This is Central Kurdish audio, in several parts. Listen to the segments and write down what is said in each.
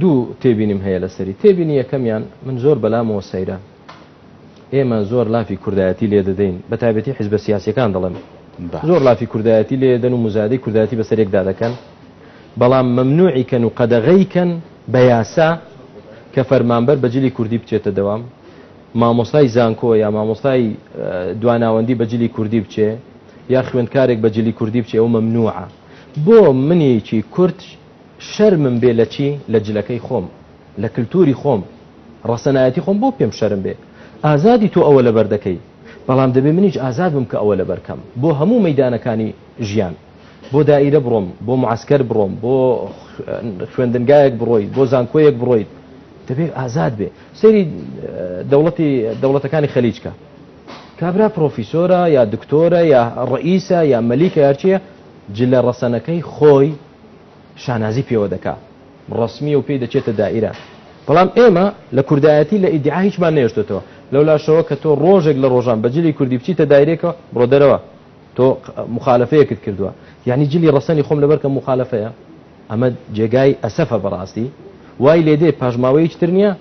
دوو تێبینیم هەیە لەسەری. تێبینی یەکەمیان من زۆر بەلامەوە سەیرە ئێمە زۆر لافی کوردایەتی لێ دەدەین، بە تایبەتی حیزبە سیاسیەکان دەڵێم زۆر لافی کوردایەتی لێ دەن و مزایدەی کوردایەتی بەسەر یەکدا دەکەن، بەڵام مەمنوعی کەن و قەدەغەی کەن بە یاسا کە فەرمانبەر بە جلی کوردی بچێتە دەوام، مامۆستای زانکۆ یا مامۆستای دواناوەندی بە جلی کوردی بچێ یا خوێندکارێک بە جلی کوردی بچێ، ئەو مەمنوعە. بۆ منێکی کورد شەرمم بێ لە چی؟ لە جلەکەی خۆم، لە کلتوری خۆم، ڕەسەنایەتی خۆم بۆ پێم شەرم بێ؟ ئازادی تۆ ئەوە لەبەر دەکەی، بەڵام دەبێ منیش ئازاد بم کە ئەوە لەبەر کەم. بۆ هەموو مەیدانەکانی ژیان، بۆ دائیرە بڕۆم، بۆ معەسکەر بڕۆم، بۆ خوێندنگایەک بڕۆیت، بۆ زانکۆیەک بڕۆیت، دەبێ ئازاد بێ. سەیری دەوڵەتی دەوڵەتەکانی خەلیج کە، کابرا پرۆفیسۆرە یا دکتۆرە یا ڕەئیسە یا مەلیکە یا چییە، جلە ڕەسەنەکەی خۆی شانازی پێوە دەکا، ڕەسمیە و پێی دەچێتە دائیرە. بەڵام ئێمە لە کوردایەتی لە ئیدعا هیچمان نەهێشتۆتەوە. لەولاشەوە کە تۆ ڕۆژێک لە ڕۆژان بە جلی کوردی بچیتە دایرەیەکەوە، بڕۆ دەرەوە، تۆ موخالەفەیەکت کردووە. یانی جلی ڕەسەنی خۆم لەبەر کەم موخالەفەیە؟ ئەمە جێگای ئەسەفە بەڕاستی. وای لێ دێ پاشماوەیەکی تر نییە؟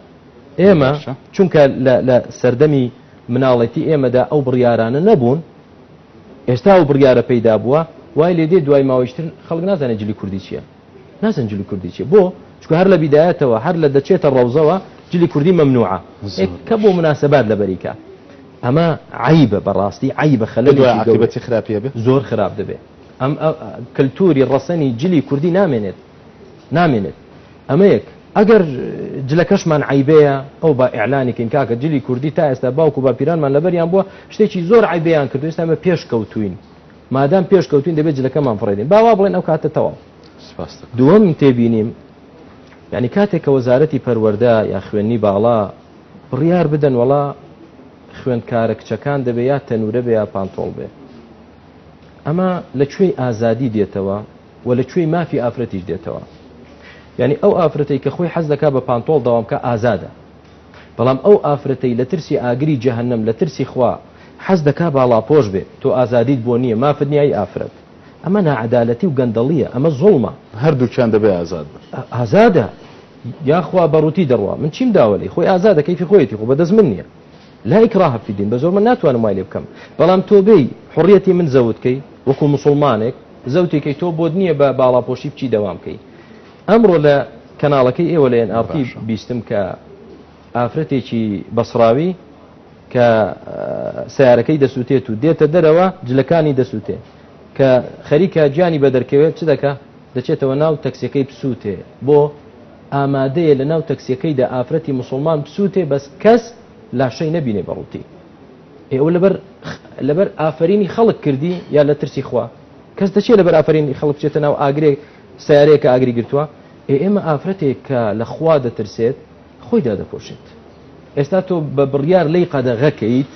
ئێمە چونکە لە سەردەمی مناڵێتی ئێمەدا ئەو بڕیارانە نەبوون، ئێستا ئەو بڕیارە پەیدا بووە، وای لێ دێ دوای ماوەیەکی تر خەڵک نازانێت جلی کوردی چییە. نازانن جلی کوردی چییە. بۆ؟ چونکە هەر لە بیدایەتەوە، هەر لە دەچێتە ڕەوزەوە جلی کوردی مەمنوعە. کە بۆ مناسبات لەبەری کە. ئەمە عەیبە بەڕاستی، عەیبە، خەلەلێکی گەورە. عاقیبەتی خراپی هەبێ؟ زۆر خراپ دەبێ. ئەم کەلتوری ڕەسەنی جلی کوردی نامێنێت. نامێنێت. ئەمە یەک. ئەگەر جلەکەشمان عەیبەیە، ئەو با ئیعلانی کەین کاکە جلی کوردی تا ئێستا باوک و باپیرانمان لەبەریان بووە، شتێکی زۆر عەیبەیان کردو، ئێستا ئێمە پێشکەوتوین. مادام پێشکەوتوین دەبێت جلەکەمان فڕێدەین. با وا بڵێن ئەو کاتە تەواو. دووەم تێبینیم، یعنی کاتێک کە وەزارەتی پەروەردە یا خوێندنی باڵا بڕیار بدەن وەڵا خوێندکارە کچەکان دەبێ یا تەنورە بێ یا پانتۆڵ بێ، ئەمە لە کوێی ئازادی دێتەوە و لە کوێی مافی ئافرەتیش دێتەوە؟ یعنی ئەو ئافرەتەی کە خۆی حەز دەکا بە پانتۆڵ دەوام بکا ئازادە، بەڵام ئەو ئافرەتەی لە ترسی ئاگری جەهەنەم، لە ترسی خوا حەز دەکا باڵاپۆش بێ، تۆ ئازادیت بۆ نییە، مافت نییە ئەی ئافرەت. ئەمە ناعەدالەتی و گەندەڵییە، ئەمە زوڵمە. هەردووکیان دەبێ ئازاد بن. ئازادە یاخوا بە ڕووتی دەڕوا، من چیم داوە لێی، خۆی ئازادە، کەیفی خۆیەتی، خۆ بەدەست من نییە. لا ئیکراه فی الدین، بە زۆر من ناتوانم وای لێ بکەم. بەڵام تۆ بێی حوڕیەتی من زەوت کەی، وەکوو موسوڵمانێک زەوتی کەی، تۆ بۆت نییە بە باڵاپۆشی بچی دەوام کەی. ئەمڕۆ لە کەناڵەکەی ئێوە لە ئێن ئاڕ تی بیستم کە ئافرەتێکی بەسڕاوی کە سەیارەکەی دەسووتێت و دێتە دەرەوە جلەکانی دەسووتێ، کە خەریکە گیانی بەدەرکەوێت چ دەکا؟ دەچێتەوە ناو تەکسیەکەی بسووتێ. بۆ؟ ئامادەیە لە ناو تەکسیەکەیدا ئافرەتی موسڵمان بسووتێ بەس کەس لاشەی نەبینێ بە ڕووتی. ئێ ئەوە لەبەر لەبەر ئافەرینی خەڵک کردی یا لە ترسی خوا؟ کەس دەچێت لەبەر ئافەرینی خەڵک بچێتە ناو ئاگرێک سەیارەیەک کە ئاگری گرتووە؟ ئێ ئێمە ئافرەتێک کە لە خوا دەترسێت خۆی دادەپۆشێت. ئێستا تۆ بە بڕیار لێی قەدەغە کەیت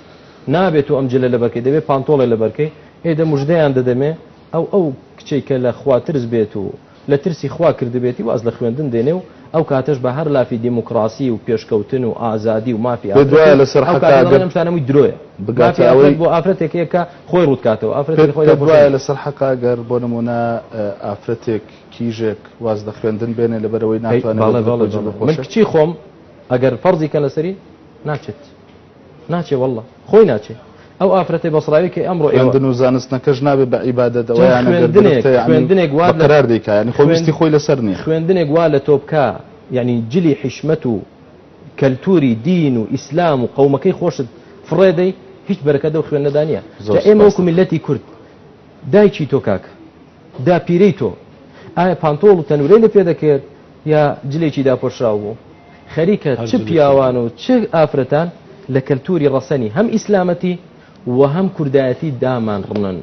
نابێت تۆ ئەم جلە لەبەرکەی دەبێت پانتۆڵێ لەبەرکەی، ئێ دە مژدەیان دەدەمێ ئەو ئەو کچەی کە لە خوا ترس بێت و لە ترسی خوا کردبێتی واز لە خوێندن دێنێ و ئەو کاتەش بە هەر لافی دیموکراسی و پێشکەوتن و ئازادی و مافی پێت وایە ئافرەتی لەسەر ئەو حەقە کاتە دەڵێن ئەگەر ئەم شتانە هەمووی درۆیە. بگاتە مافی ئافرەت ئەوەی بۆ ئافرەتێک هەیە کە خۆی ڕووت کاتەوە ئافرەتێک پێت خۆی پێت وایە داپۆشێنێ. لەسەر حەقە ئەگەر بۆ نموونە ئافرەتێک کیژێک واز لە خوێندن بێنێ لەبەرئەوەی ئەی ناتوانێ بەڵێ بە بەڵێ جل بەڵێ من بپۆشێ؟ کچی خۆم ئەگەر فەرزی کەن لەسەری ناچێت. ناچێ واللە خۆی ناچێ ئەو ئافرەتەی بەسڕاوی کە ئەمڕۆ ئێوە خوێندن و زانستنەکەش نابێ بە عیبادەت جا ئەوەیان ئەگەر خوێندنێک گرفتە یەعنی خوێندنێک بە وا لە قەرار دەیکا یەعنی خۆ خوێند ویستی خۆی لەسەر نییە. خوێندنێک وا لە تۆ بکا یەعنی جلی حیشمەت و کەلتوری دین و ئیسلام و قەومەکەی خۆشت فڕێ دەی هیچ بەرەکەت لەو خوێندنەدا نییە زۆر جا ئێمە سوپاست وەکو دەکەم. میللەتی کورد دایکی تۆ کاک داپیرەی تۆ ئایا پانتۆڵ و تەنورەی لە پێ دەکرد یا جلێکی داپۆشراو بوو؟ خەریکە هەر چ جلێکی پیاوان بوو. و چ ئافرەتان لە کەلتوری ڕەسەنی هەم ئیسلامەتی و هەم کوردایەتی دامانڕنن.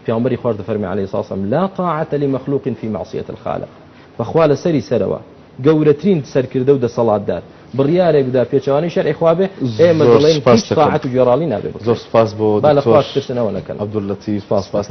پیامبەری خواش دەفەرمێ علیە الصلوة والسلام لا طاعة لمخلوق فی معصیة الخالق بەخوا لە سەری سەرەوە گەورەترین سەرکردە و دەسەڵاتدار بڕیارێک بدا پێچەوانەی شەرعی خوا بێ ئێمە زۆر دەڵێین سوپاست هیچ دەکەم. تاعەت و گوێڕاڵی نابێ زۆر بکرێت. سوپاس بۆ با لە دکتۆر خواش ترسن ئەوە نەکەن. عەبدوللەتیف سوپاس سوپاس. دەکەم.